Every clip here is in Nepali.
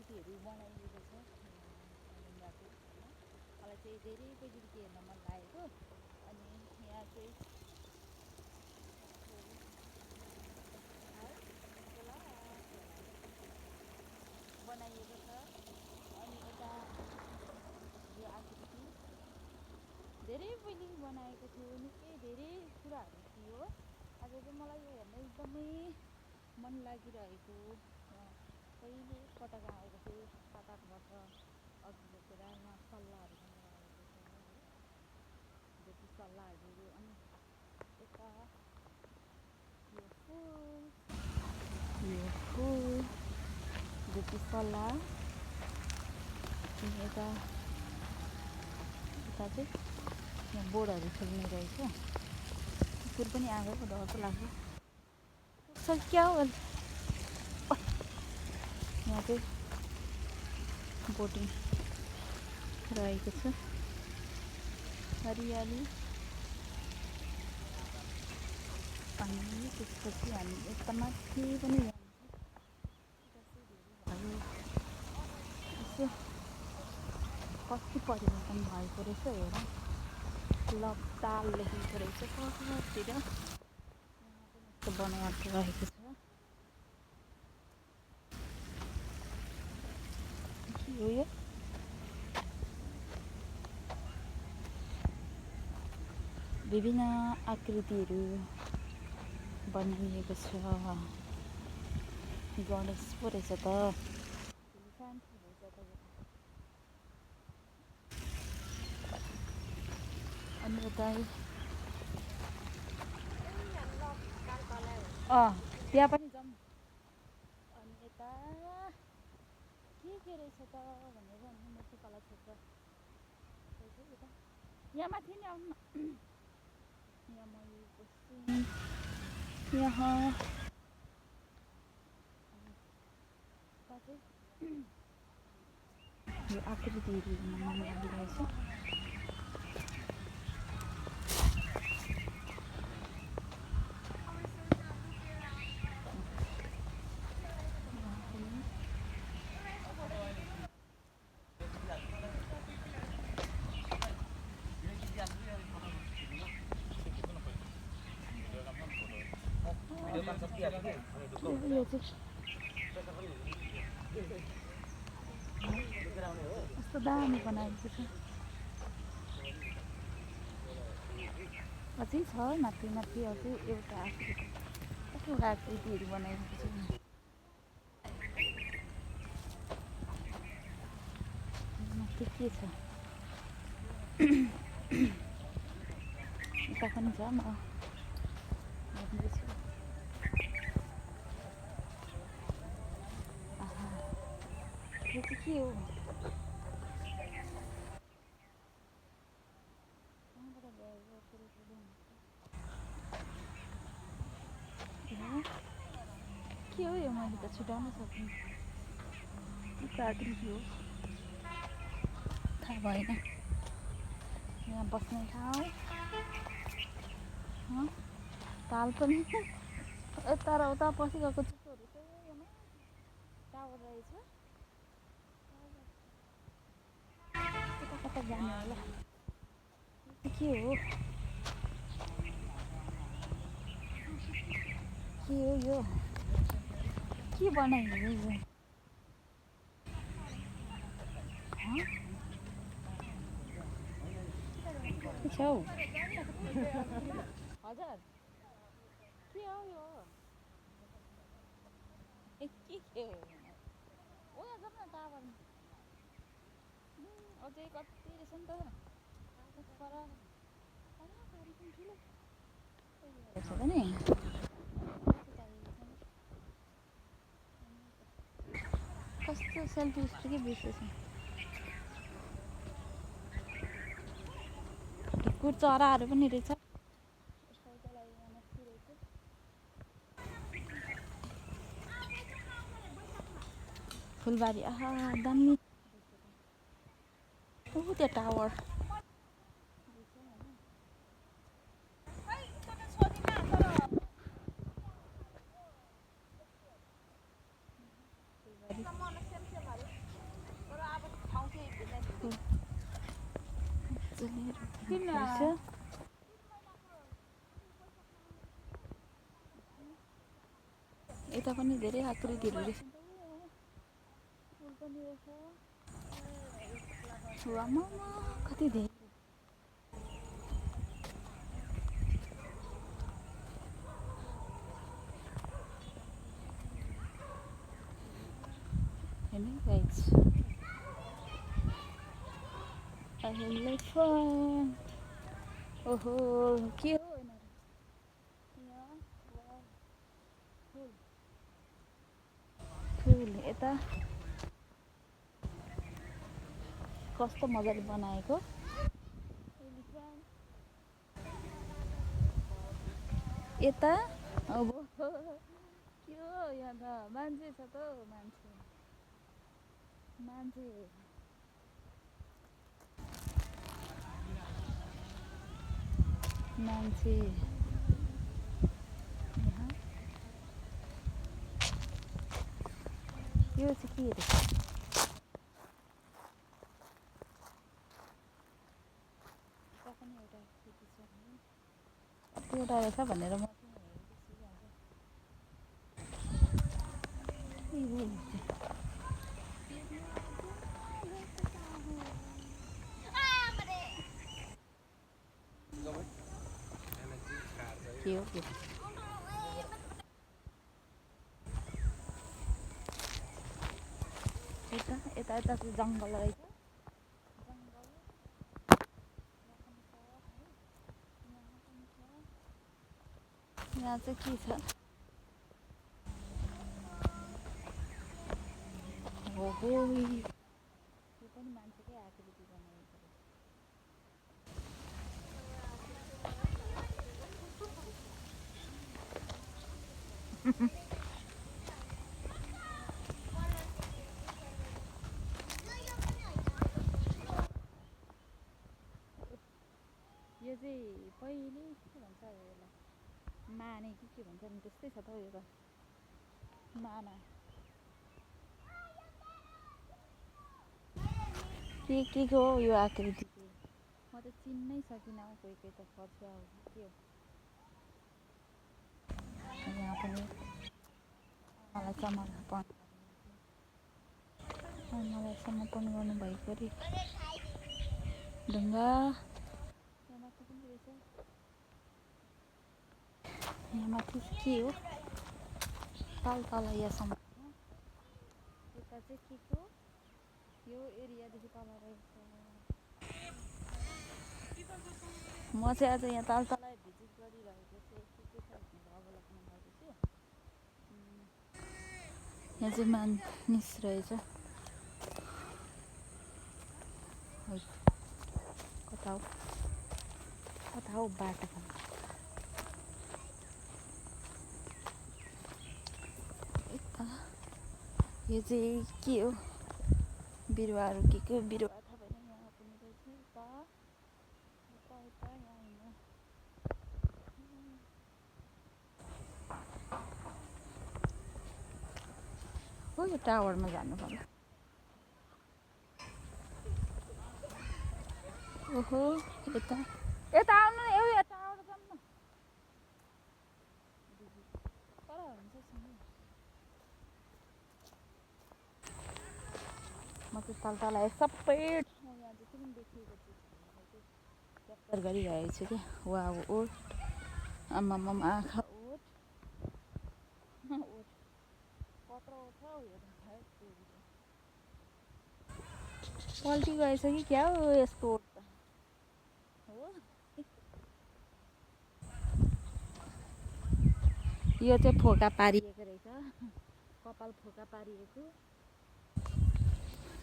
आकृतिहरू बनाइएको छ ढुङ्गाको। मलाई चाहिँ धेरै पहिलेदेखि हेर्न मन लागेको। अनि यहाँ चाहिँ बनाइएको छ। अनि यता यो आकृति धेरै पहिले बनाएको थियो, निकै धेरै कुराहरू थियो। आज चाहिँ मलाई यो हेर्न एकदमै मन लागिरहेको। पहिले पटक आएको थिएँ 7-8 वर्ष अघिको कुरा। यहाँ सल्लाहहरू बनेर आएको छ है, जति सल्लाहहरू। अनि यता यो फुल जति सल्लाह। यता चाहिँ यहाँ बोर्डहरू खेल्ने रहेछ। कुकुर पनि आएको डर पो लाग्छ। क्या हो यहाँ चाहिँ बोटिङ रहेको छ। हरियाली। अनि त्यसपछि हामी यता माथि पनि यसो कति परिवर्तन भएको रहेछ हेर। लपताल लेखेको रहेछ कहाँतिर। यहाँ पनि यस्तो बनावट रहेको छ। के हो यो? विभिन्न आकृतिहरू बनाइएको छ। गणेश पो रहेछ त। अनि यता त्यहाँ पनि जाउँ। अनि यता के रहेछ त भनेर नि मूर्तिकला क्षेत्र रहेछ यता। यहाँ माथि नि आउनु न। यहाँ मयूर बस्छु। यहाँ यो आकृतिहरू मन लागिरहेछ। कस्तो दामी बनाएको छ। अझै छ माथि माथि अझै एउटा आकृति। कतिवटा आकृतिहरू बनाइएको छ। माथि के छ? यता पनि छ। म हेर्दैछु। यो चाहिँ के हो? के हो यो? मैले त छुटाउन सक्दिनँ। के आकृति हो थाहा भएन। यहाँ बस्ने ठाउँ। ताल पनि यता र उता पसिगएको चिसोहरू चाहिँ यहाँ टावर रहेछ। कता कता जाने होला? के हो? के हो यो? के बनाइयो यो? छौ हजुर के हो यो? के हो? ओ यहाँ जाउँ न टावरमा। अझै कति रहेछ नि त। कस्तो सेल्फी स्टिकै बिर्सेछ। ढुकुर चराहरू पनि रहेछ। फुलबारी आहा दामी। त्यो टावर यता पनि धेरै आकृतिहरू रहेछ। फुल पनि रहेछ। आम्मामा कति धेरै। हेर्नु गाइस, ओहो के हो यिनीहरू यहाँ? फुल फुल यता कस्तो मजाले बनाएको। यता अब के हो यहाँ त मान्छे छ त मान्छे मान्छे मान्छे यो चाहिँ के रहेछ? एउटा रहेछ भनेर म के हो के यता यता यता चाहिँ जङ्गल रहेछ। यहाँ चाहिँ के छ? ओहो यो पनि मान्छेकै आकृति बनाएको रहेछ। यो चाहिँ पहिले के भन्छ यसलाई माने के भन्छ नि त्यस्तै छ त हौ यो त माना के हो यो आकृति म त चिन्नै सकिनँ। कोही कोही त कछुवा हो के हो। यहाँ पनि मलाई समर्पण गर्नुभएको अरे ढुङ्गा। यहाँ माथि पनि रहेछ। यहाँ माथि के हो? तल यहाँसम्म। यता चाहिँ के को यो एरियादेखि तल रहेछ। म चाहिँ आज यहाँ तल भिजिट गरिरहेको छु। के छ भनेर अवलोकन गर्दैछु। यहाँ चाहिँ मानिस रहेछ। कता हो बाटो पनि। यो चाहिँ के हो? बिरुवाहरू के बिरुवा थाहा भएन। यहाँ पनि रहेछ यता यहाँ हो यो टावरमा जानु पर्ला। ओहो यता आउनु न। यो टावर जाउँ न। पर हुन्छ म चाहिँ तल सबै ठाउँ यहाँ जति पनि देखिएको चिजहरूलाई चाहिँ क्याप्चर गरिरहेको छु क्या। वा ओठ आमामा आँखा ओठ कत्रो छ हौ यो त पल्टी गएछ कि क्या हो यस्तो ओठ त हो। यो चाहिँ फोका पारिएको रहेछ। कपाल फोका पारिएको।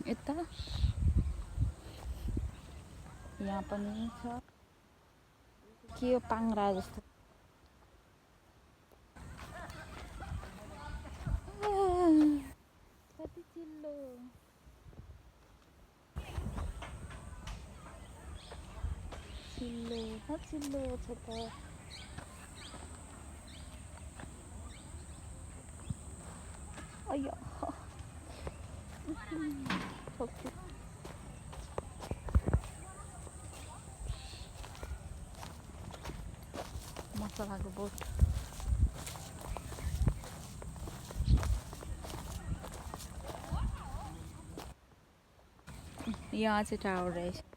यता यहाँ पनि छ के हो पाङ्रा जस्तो। कति चिल्लो चिल्लो छ त। अयो माछालाको बोट। यहाँ चाहिँ टावर रहेछ।